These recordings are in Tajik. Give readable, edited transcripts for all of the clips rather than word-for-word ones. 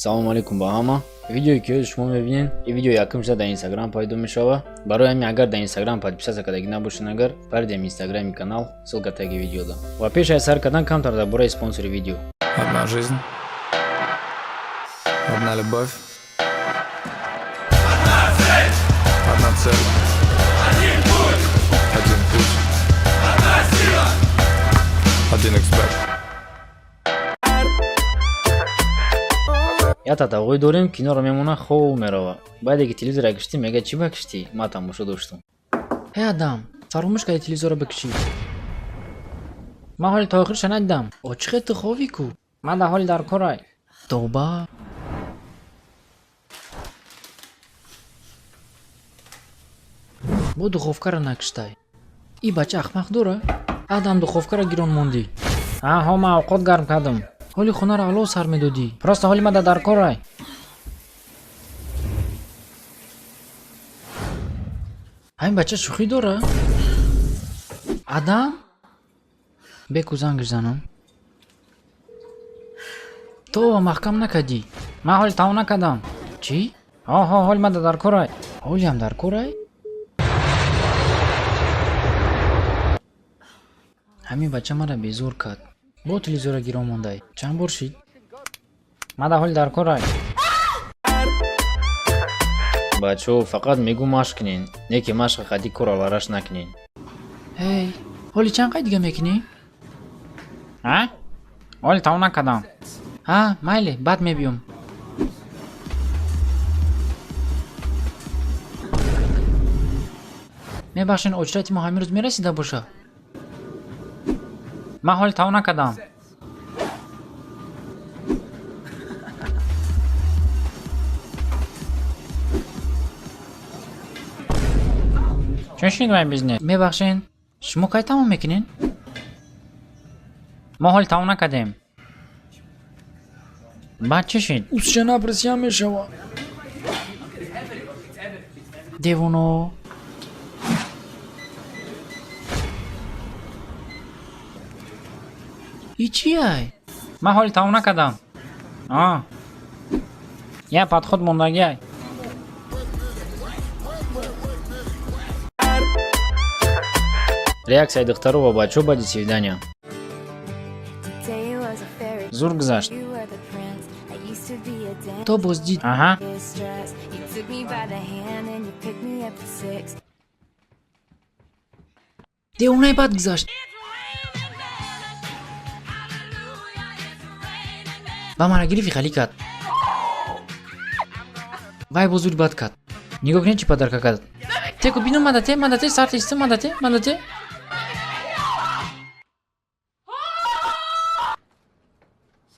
Салому алейкум ба ҳама. Видеое, ки ҳозир шумо мебинед, ин видео якум шуда дар Инстаграм пайдо мешава. Барои ҳамин, агар дар Инстаграм подписаться кардагӣ набошед, агар паридем Инстаграми канал, ссылка таги видеода. Ва пеш аз сар кардан камтар дар бораи спонсори видео. Одна жизнь, одна любовь, одна цель, один путь, один путь, одна сила, один эксперт. Як татавғӯй дорем, киноро мемона, хов мерава. Баъде ки телевизора киштӣ, мега: «Чӣ ба киштӣ? Ма тамошо доштам». Эй, Адам, фаромӯш кардӣ телевизорро бикушӣ. Ман ҳоли то охирша надидам. О, чӣ хел ту ховӣ ку? Ман дар ҳоли дар корай. Тоба. Бо духовкаро накиштай. И бача ахмақ дора? Адам, духовкаро гирон мондӣ. Ҳа, ман овқот гарм кардам. Ҳоли хонаро алов сар медодӣ. Просто ҳоли ман дар корай. Ҳамин бача шӯхӣ дора? Адам? Беку зангш занам. То маҳкам накардӣ. Ман ҳоли тамом накардам. Чӣ? Ҳо, ҳо, ҳоли ман дар корай. Ҳолиам дар корай? Ҳамин бача маро безор кард. Бо телевизора гирон мондай. Чанд бор шид? Ман дар ҳоли дар корай. Бачаҳо, фақат мегӯ, машқ кунен, не ки машқи қадди корро лараш накунен. Ҳей, ҳоли чанд қай дига мекунӣ? А? Ҳоли тамом накардам. Ҳа, майли, баъд мебиём. Мебахшен, очрати мо ҳамин рӯз мерасида боша? Ман ҳоли тамом накардам. Чӣ шуд вай бизнес? Мебахшен, шумо кай тамом мекунед? Мо ҳоли тамом накардем. Баъд чӣ шуд? Усча напрасия мешава. Девоно. И чиай? Ман ҳоли тамом накардам. А. Я подход мондагиай. Реаксияи духтаро ва бачаҳо баъди свидания. Зур гузашт. То боздид. Аҳа. Девонаи бад гузашт. Ба мара гирифти, халӣ кард. Вай бо зури бад кард. Нигоҳ кунед, чӣ подарка кард. Теку бино, мадате, мадате, сарти исто, мадате, мадате.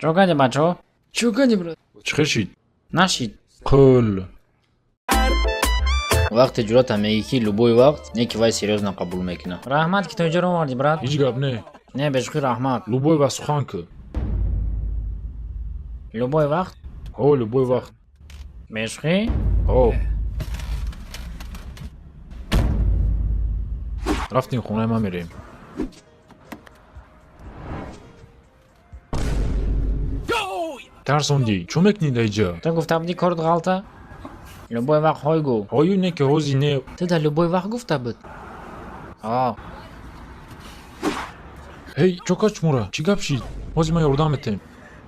Чо кардем, бачаҳо? Чӣ кардем, брат? Чӣ хел шид? Нашид. Қул. Вақте ҷуръата мегӣ, ки любой вақт, не ки вай серьёзно қабул мекунад. Раҳмат, ки то инҷоро овардӣ, брат. Ҳеҷ гап не. Не, бешӯхӣ, раҳмат. Любой вақт сухан кӯ. Любой вақт? Ҳо, любой вақт. Бешӯхӣ? Ҳо. Рафтем, хонаи ман мерем. Тарсондӣ, чӣ мекунӣ дар иҷа? Ту гуфта будӣ, корт ғалта. Любой вақт ҳой гӯ. Ҳою, не ки ҳози не. Ту дар любой вақт гуфта буд. Ҳо. Ҳей, чо кард шумора? Чӣ гап шид? Ҳозир ман ёрдам метем.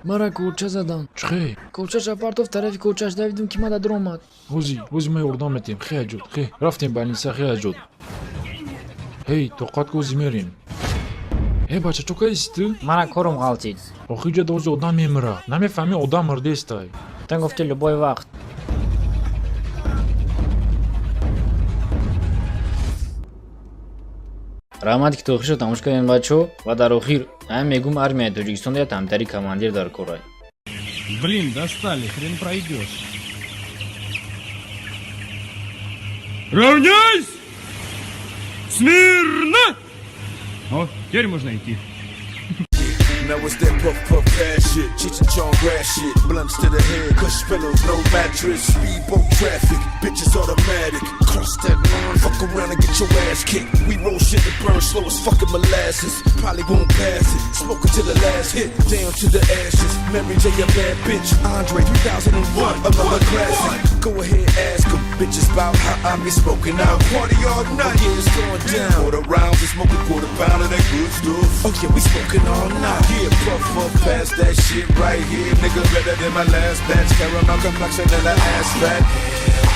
Мара кӯрча задан. Чӣ хел? Кӯрчаша партоф, тарафи кӯрчаш давидум, ки мада дуромад. Ҳозир ман ёрдам метем. Хе аҷод, хе. Рафтем больница, хе аҷод. Ҳей, тоқат ку, ҳозир мерем. Э, бача, чо кардиси ту? Мара корум ғалтид. Охи иҷа ҳозир одам мемира. Намефаҳмӣ, одам мирдестай. Ту гуфти любой вақт. Раҳмат, ки то охиршо тамошо кардем, бачаҳо. Ва дар охир ҳамин мегӯм: армияи Тоҷикистон як тамтари командир дар корай. Блин, достали, хрен пройдешь. Равняйсь! Смирно! О, теперь можно идти. Now it's that puff puff pass shit, Cheech and Chong grass shit, blunts to the head, cush pillows, no mattress, speedboat traffic, bitches automatic. Cross that line, fuck around and get your ass kicked. We roll shit to burn slow as fucking molasses. Probably won't pass it. Smoking to the last hit, down to the ashes. Mary J, a bad bitch. Andre 3001, another classic. Go ahead, ask 'em, bitches about how I be smoking out. Party all night, yeah, it's going down. Quarter rounds and smoke a quarter pound of that good stuff. Oh yeah, we smoking all night. Yeah, puff puff, pass that shit right here, nigga. Better than my last batch. Caramel complexion and the ass fat.